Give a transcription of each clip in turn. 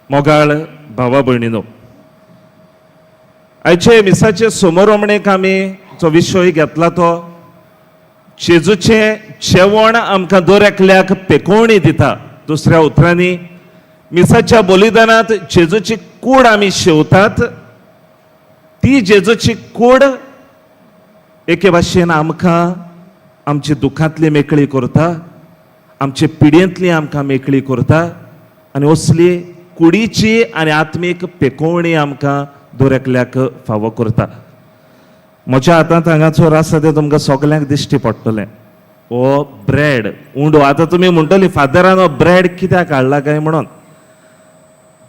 मोगाळ भावा भयणीनो, आयचे मिसाचे समोरमणेक आमी जो विशय घेतला तो जेजूचें जेवण आमकां दर एकल्याक पेकोवणी दिता. दुसऱ्या उतरांनी मिसाच्या बलिदानांत जेजूची कूड आमी शेवतात, ती जेजूची कूड एके भाशेन आमकां आमची दुखांतली मेकळी करता, आमचे पिडयेंतली आमकां मेकळी करता आनी असली कुडीची आनी आत्मीक पेकोवणी आमकां दर एकल्याक फावो करता. म्हज्या हातांत हांगासर आसा तें तुमकां सगल्यांक दिश्टी पडटलें, हो ब्रेड उंडो. आतां तुमी म्हणटली, फादरान हो ब्रेड कित्याक हाडला काय म्हणून.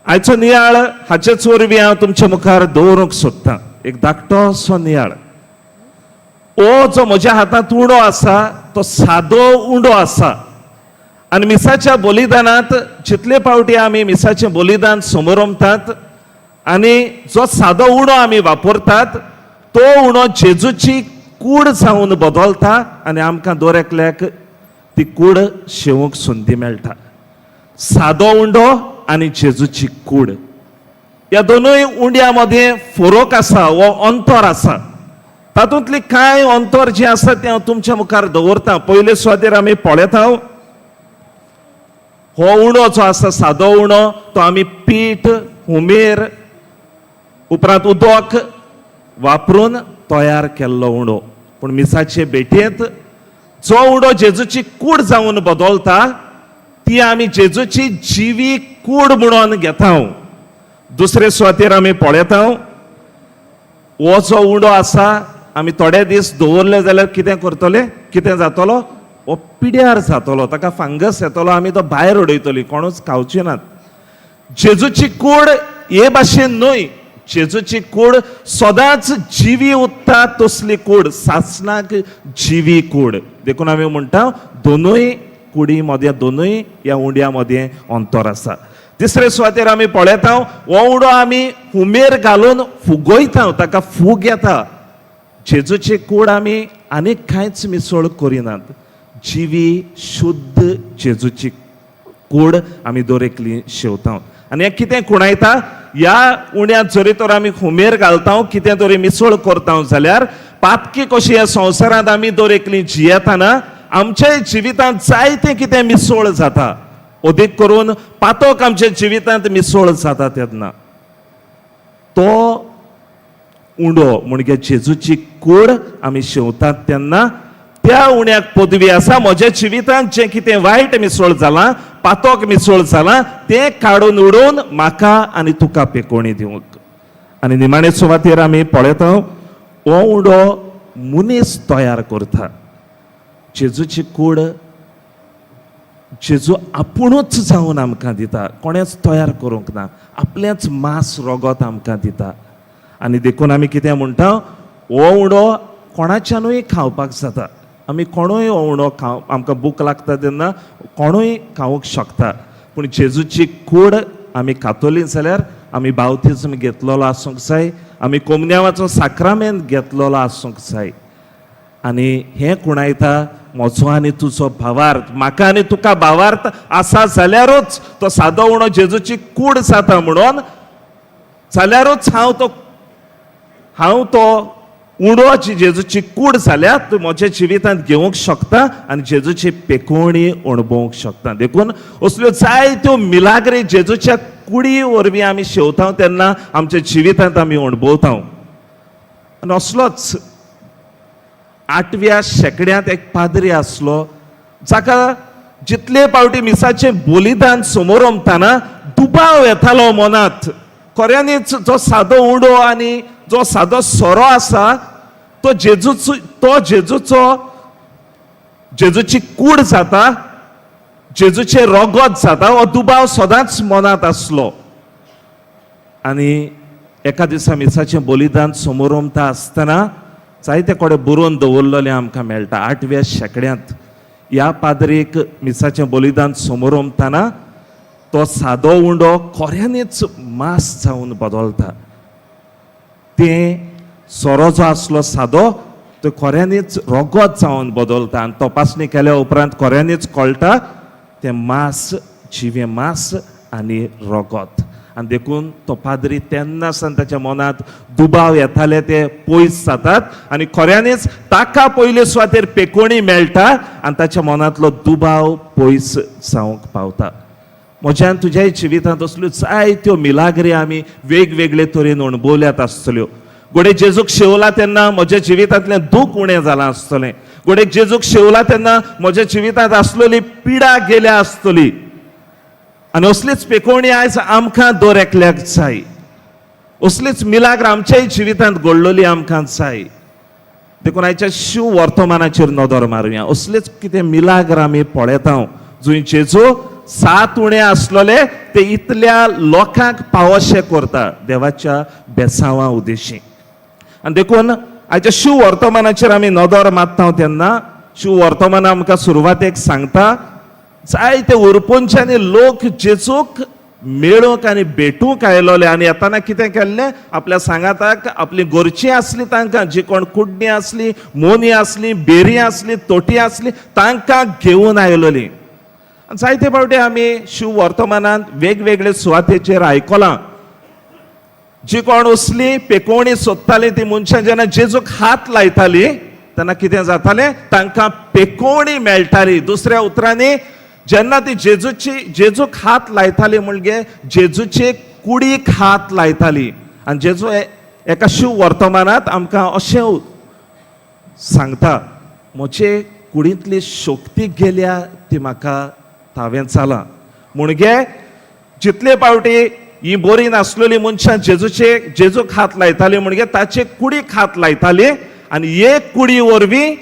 आयचो नियाळ हाचेच वरवीं हांव तुमच्या मुखार दवरूंक सोदतां, एक धाकटोसो नियाळ. हो जो म्हज्या हातांत उंडो आसा तो सादो उंडो आसा आनी मिसाच्या बलिदानांत जितले फावटी आमी मिसाचें बलिदान समोरमतात आनी जो सादो उणो आमी वापरतात तो उणो जेजूची कूड जावन बदलता आनी आमकां दर एकल्याक ती कूड शेवंक संदी मेळटा. सादो उंडो आनी जेजूची कूड ह्या दोनूय उंड्या मदें फरक आसा, हो अंतर आसा. तातूंतली कांय अंतर जें आसा तें हांव तुमच्या मुखार दवरता. पयले सुवातेर आमी पळयता, हो उणो जो आसा सादो उणो तो आमी पीठ, हुमेर, उपरांत उदक वापरून तयार केल्लो उणो. पूण मिसाचे भेटयेंत जो उडो जेजूची कूड जावन बदलता ती आमी जेजूची जिवी कूड म्हणून घेता. दुसरे सुवातेर आमी पळयता, हो जो उंडो आसा आमी थोडे दीस दवरले जाल्यार कितें करतले, कितें जातलो? हो पिड्यार जातलो, ताका फंगस येतलो, आमी तो भायर उडयतली, कोणूच खावचे नात. जेजूची कूड हे भाशेन न्हय. जेजूची कूड सदांच जिवी उरता तसली कूड, सासणाक जिवी कूड. देखून आमी म्हणटा दोनूय कुडी मदें, दोनूय ह्या उंड्या मदें अंतर आसा. तिसरे सुवातेर आमी पळयता, हो उंडो आमी हुमेर घालून फुगयता, ताका फूग येता. जेजूची कूड आमी आनीक कांयच मिसळ करिनात, जिवी शुद्ध जेजूची कूड आमी दर एकली शेवता. आनी हें कितें खुणायता? ह्या उण्यांत जरी तर आमी हुमेर घालता, कितें तरी मिसळ करता जाल्यार पातकी कशी ह्या संवसारांत आमी दर एकली जियेतना आमच्या जिवितांत जायतें कितें मिसळ जाता, अदीक करून पातक आमच्या जिवितांत मिसळ जाता, तेन्ना तो उंडो म्हणजे जेजूची कूड आमी शेवतात तेन्ना त्या उण्याक पदवी आसा म्हज्या जिवितांत जें कितें वायट मिसळ जालां, पातक मिसळ जालां, तें काडून उडोवन म्हाका आनी तुका पेकोणी दिवंक. आनी निमाणे सुवातेर आमी पळयता, हो उंडो मनीस तयार करता. जेजूची कूड जेजू आपुणूच जावन आमकां दिता, कोणेच तयार करूंक ना, आपलेंच मांस रगत आमकां दिता. आनी देखून आमी कितें म्हणटा, हो उंडो कोणाच्यानूय खावपाक जाता. आमी कोणूय हो उंडो खाव, आमकां भूक लागता तेन्ना कोणूय खावंक शकता. पूण जेजूची कूड आमी खातली जाल्यार आमी बावतिज्म घेतलेलो आसूंक जाय, आमी कोमन्यावाचो साक्रामेंत घेतलेलो आसूंक जाय. आनी हें खुणायता म्हजो आनी तुजो भावार्थ. म्हाका आनी तुका भावार्थ आसा जाल्यारूच तो सादो उणो जेजूची कूड जाता म्हणून जाल्यारूच हांव तो उणो जी जेजूची कूड जाल्यार तूं म्हज्या जिवितांत घेवंक शकता आनी जेजूची पेकोवणी अणभवूंक शकता. देखून असल्यो जायत्यो मिलाग्री जेजूच्या कुडी वरवीं आमी शेवता तेन्ना आमच्या जिवितांत आमी अणभवता. आनी असलोच आठव्या शेंकड्यांत एक पाद्री आसलो जाका जितले फावटी मिसाचें बलिदान समोर ओमतना दुबाव येतालो मनांत, खऱ्यांनीच जो सादो उडो आनी जो सादो सोरो आसा तो जेजूची कूड जाता, जेजूचें रगत जाता, हो दुबाव सदांच मनांत आसलो. आनी एका दिसा मिसाचें बलिदान समोर ओमता आसतना जायते कडेन बरोवन दवरलेलें आमकां मेळटा, आठव्या शेंकड्यांत ह्या पाद्रीक मिसाचें बलिदान समोर ओमतना तो सादो उंडो खऱ्यांनीच मांस जावन बदलता. तें सोरो जो आसलो सादो तो खऱ्यांनीच रगत जावन बदलता आनी तपासणी केल्या उपरांत खऱ्यांनीच कळटा तें मांस, जिवें मांस आनी रगत. आनी देखून तो पाद्री तेन्ना सावन ताच्या मनांत दुबाव येताले ते पयस जातात आनी खऱ्यांनीच ताका पयले सुवातेर पेकोणी मेळटा आनी ताच्या मनांतलो दुबाव पयस जावंक पावता. म्हज्यान तुज्याय जिवितांत असल्यो जायत्यो मिलाग्री आमी वेगवेगळे तरेन अणभवल्यात आसतल्यो. घडये जेजूक शेवला तेन्ना म्हज्या जिवितांतलें दूख उणें जालां आसतलें. घडये जेजूक शेवला तेन्ना म्हज्या जिवितांत आसलेली पिडा गेल्या आसतली. आनी असलीच पेकोवणी आयज आमकां दर एकल्याक जाय. असलीच मिलाग्र आमच्याय जिवितांत घडलेली आमकां जाय. देखून आयच्या शिव वर्तमानाचेर नदर मारुया. असलेच कितें मिलाग्र आमी पळयता जंय जेजू सात उणे आसलेले ते इतल्या लोकांक पावशे करता देवाच्या बेसांवा उद्देशी. आनी देखून आयच्या शिव वर्तमानाचेर आमी नदर मारता तेन्ना शिव वर्तमान आमकां सुरवातेक सांगता जायते उरपोंच्यानी लोक जेजूक मेळूंक आनी भेटूंक आयलोले आनी येताना कितें केल्लें, आपल्या सांगाताक आपली गोरची आसली तांकां, जी कोण कुडणी आसली, मोनी आसली, बेरी आसली, तोटी आसली, तांकां घेवन आयलोली. जायते फावटी आमी शिव वर्तमानांत वेगवेगळे सुवातेचेर आयकलां, जी कोण असली पेकोवणी सोदताली ती मनशां जेन्ना जेजूक हात लायताली तेन्ना कितें जातालें, तांकां पेकोवणी मेळटाली. दुसऱ्या उतरांनी जेन्ना ती जेजूक हात लायताली म्हणजे जेजूचे कुडीक हात लायताली. आनी जेजू एका शिव वर्तमानांत आमकां अशें सांगता, म्हजे कुडींतली शक्ती गेल्या ती म्हाका तावें जालां. म्हणजे जितले फावटी ही बरी नासलेली मनशां जेजूक हात लायताली म्हणजे ताचे कुडीक हात लायताली आनी एक कुडी वरवीं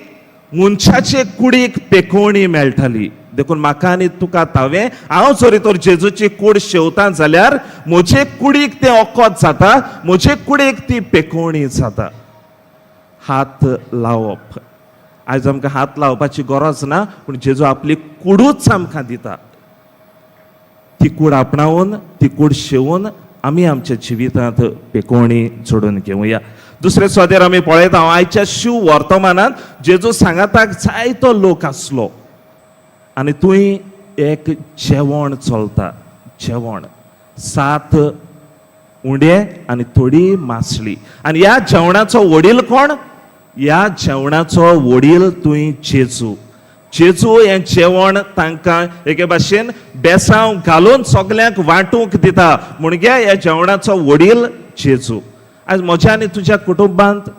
मनशाचे कुडीक पेकोवणी मेळटाली. देखून म्हाका आनी तुका तावें हांव जरी तर जेजूची कूड शेवता जाल्यार म्हजे कुडीक तें ओकोत जाता, म्हजे कुडीक ती पेकोवणी जाता. हात लावप आयज आमकां हात लावपाची गरज ना, पूण जेजू आपली कुडूच आमकां दिता. ती कूड आपणावन ती कूड शेवून आमी आमच्या जिवितांत पेकोवणी जोडून घेवया. दुसरे सुवातेर आमी पळयता आयच्या शिव वर्तमानांत जेजू सांगाताक जायतो लोक आसलो आनी थंय एक जेवण चलता, जेवण 7 उंडे आनी थोडी मासळी. आनी ह्या जेवणाचो वडील कोण? ह्या जेवणाचो वडील तुंय जेजू. जेजू हें जेवण तांकां एके भाशेन बेसांव घालून सगल्यांक वांटूंक दिता. म्हणजे ह्या जेवणाचो वडील जेजू. आयज म्हज्या आनी तुज्या कुटुंबांत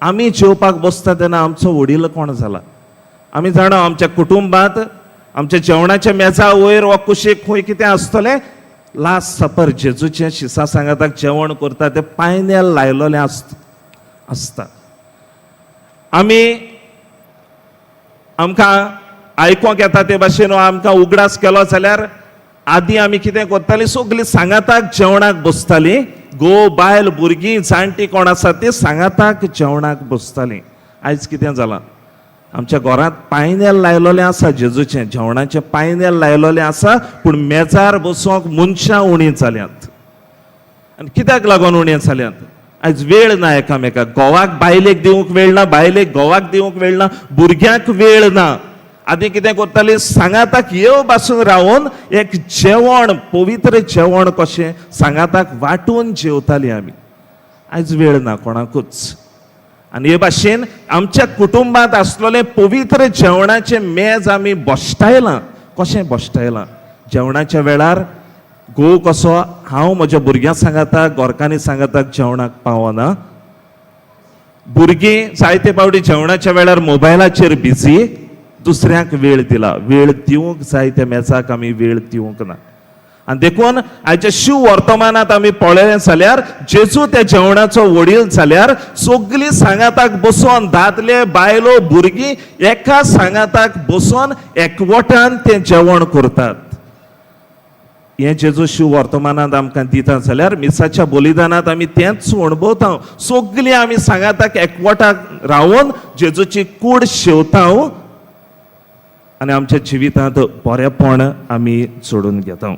आमी जेवपाक बसता तेन्ना आमचो वडील कोण जाला? आमी जाणा आमच्या कुटुंबांत आमच्या जेवणाच्या मेजा वयर वा कुशीक खंय कितें आसतलें, लास्ट सपर जेजूचें शिसा सांगाताक जेवण करता तें पायनेल लायलोलें आसता. आमी आमकां आयकोंक येता ते भाशेन आमकां उगडास केलो जाल्यार आदीं आमी कितें करतालीं, सगलीं सांगाताक जेवणाक बसतालीं. घोव बायल भुरगीं जाणटीं कोण आसा ती सांगाताक जेवणाक बसतालीं. आयज कितें जालां, आमच्या घरांत पायनेल लायलोलें आसा, जेजूचें जेवणाचें पायनेल लायलोलें आसा, पूण मेजार बसोंक मनशां उणी जाल्यांत. आनी कित्याक लागून उणी जाल्यांत? आयज वेळ ना एकामेकाक. घोवाक बायलेक दिवंक वेळ ना, बायलेक घोवाक दिवंक वेळ ना, भुरग्यांक वेळ ना. आदीं कितें करताली, सांगाताक येव बासून रावन एक जेवण, पवित्र जेवण कशें सांगाताक वांटून जेवतालीं आमी. आयज वेळ ना कोणाकूच. आनी हे भाशेन आमच्या कुटुंबांत आसलेलें पवित्र जेवणाचें मेज आमी बश्टायलां. कशें बश्टायलां? जेवणाच्या वेळार घोव कसो हांव म्हज्या भुरग्यां सांगाताक गोरकांनी सांगाताक जेवणाक पावना. भुरगीं जायते फावटी जेवणाच्या वेळार मोबायलाचेर बिजी, दुसऱ्यांक वेळ दिला. वेळ दिवंक जाय त्या मेजाक आमी वेळ दिवंक ना. आनी देखून आयच्या शिव वर्तमानांत आमी पळयलें जाल्यार जेजू त्या जेवणाचो वडील जाल्यार सगलीं सांगाताक बसोन दादले बायलो भुरगीं एका सांगाताक बसोन एकवटान तें जेवण करतात. हें जेजू शिव वर्तमानांत आमकां दिता जाल्यार मिसाच्या बलिदानांत आमी तेंच अणभवता. सगलीं आमी सांगाताक एकवटाक रावन जेजूची कूड शेवता आनी आमच्या जिवितांत बरेपण आमी जोडून घेता.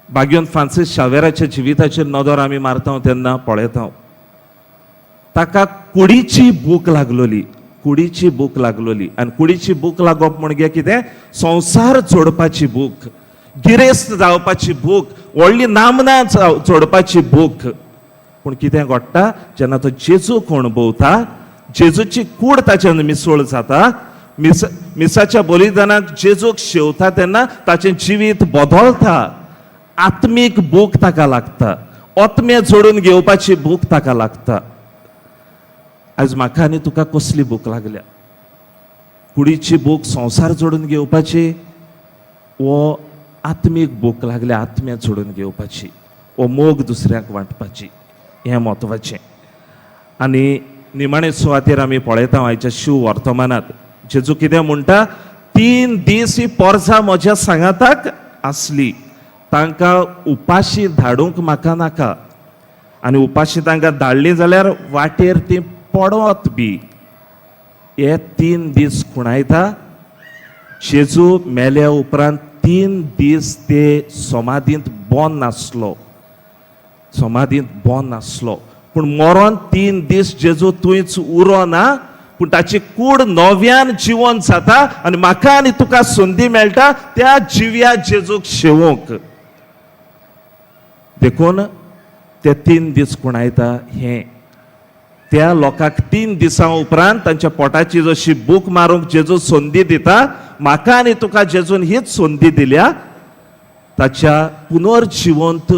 बाग्योन फ्रांसीस शावेराच्या जिविताचेर नदर आमी मारता तेन्ना पळयता ताका कुडीची भूक लागलोली, कुडीची भूक लागलोली. आनी कुडीची भूक लागप म्हणजे कितें? संवसार जोडपाची भूक, गिरेस्त जावपाची भूक, व्हडली नामना जोडपाची भूक. पूण कितें घडटा जेन्ना तो जेजूक अणभवता, जेजूची कूड ताचेर मिसळ जाता, मिसाच्या बलिदानाक जेजूक शेवता तेन्ना ताचें जिवीत बदलता. आत्मीक भूक ताका लागता, आत्मे जोडून घेवपाची भूक ताका लागता. आयज म्हाका आनी तुका कसली भूक लागल्या? कुडीची भूक, संवसार जोडून घेवपाची, वो आत्मीक भूक लागल्या आत्म्या जोडून घेवपाची, वो मोग दुसऱ्याक वांटपाची? हें म्हत्वाचें. आनी निमाणे सुवातेर आमी पळयता आयच्या शिव वर्तमानात जेजू कितें म्हणटा? 3 दीस ही पोरसां म्हज्या सांगाताक आसली, तांकां उपाशी धाडूंक म्हाका नाका, आनी उपाशी तांकां धाडली जाल्यार वाटेर ती पडत बी. हे 3 दीस खुणायता. जेजू मेल्या उपरांत 3 दीस ते समाधींत बंद नासलो, समाधींत बंद नासलो. पूण मरोन 3 दीस जेजू थंयच उरो ना, पूण ताची कूड नव्यान जिवन जाता आनी म्हाका आनी तुका संदी मेळटा त्या जिव्या जेजूक शेवोंक. देखून ते 3 दीस खुणायता हें त्या लोकांक 3 दिसां उपरांत तांच्या पोटाची जशी भूक मारूंक जेजू संदी दिता, म्हाका आनी तुका जेजून हीच संदी दिल्या. ताच्या पुनर्जिवंत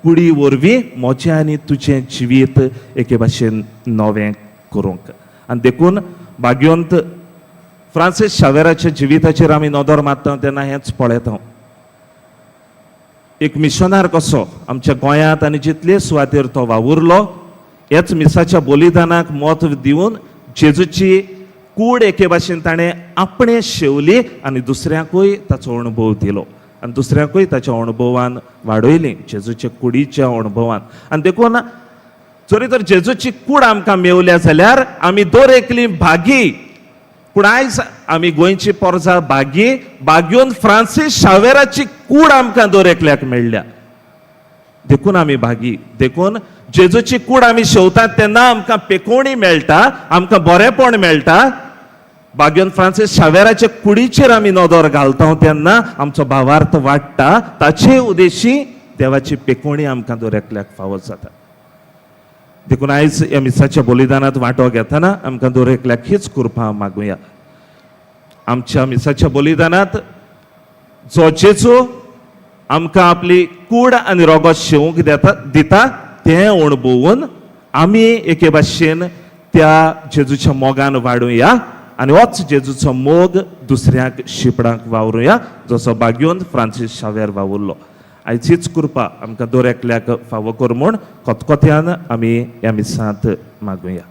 कुडी वरवीं म्हजें आनी तुजें जिवीत एके भाशेन नवें करूंक. आनी देखून भाग्यवंत फ्रांसीस शावेराच्या जिविताचेर आमी नदर मारता तेन्ना हेंच पळयता. एक मिशनार कसो आमच्या गोंयांत आनी जितले सुवातेर तो वावुरलो, ह्याच मिसाच्या बलिदानाक म्हत्व दिवन जेजूची कूड एके भाशेन ताणें आपणें शेवली आनी दुसऱ्यांकूय ताचो अणभव दिलो आनी दुसऱ्यांकूय ताच्या अणभवान वाडयली, जेजूच्या कुडीच्या अणभवान. आनी देखून जरी तर जेजूची कूड आमकां मेवल्या जाल्यार आमी दर एकली भागी. पूण आयज आमी गोंयची पोरजा भागी, भाग्योन फ्रांसीस शावेराची कूड आमकां दर एकल्याक मेळ्ळ्या, देखून आमी भागी. देखून जेजूची कूड आमी शेवतात तेन्ना आमकां पेकोवणी मेळटा, आमकां बरेपण मेळटा. भाग्योन फ्रांसीस शावेराचे कुडीचेर आमी नदर घालता तेन्ना आमचो भावार्थ वाडटा. ताचे उद्देशी देवाची पेकोवणी आमकां दर एकल्याक फावो जाता. देखून आयज ह्या मिसाच्या बलिदानांत वांटो घेतना आमकां दर एकल्याक हीच कृपा मागुया. आमच्या मिसाच्या बलिदानांत जो जेजू आमकां आपली कूड आनी रोगत शेवंक दिता तें अणभवून आमी एके भाशेन त्या जेजूच्या मोगान वाडुया आनी होच जेजूचो मोग दुसऱ्यांक शिपडांक वावरुया, जसो भाग्योन फ्रांसीस शावेर वावुरलो. आयज हीच कृपा आमकां दर एकल्याक फावो कर म्हूण खतखत्यान आमी ह्या मिसांत मागुया.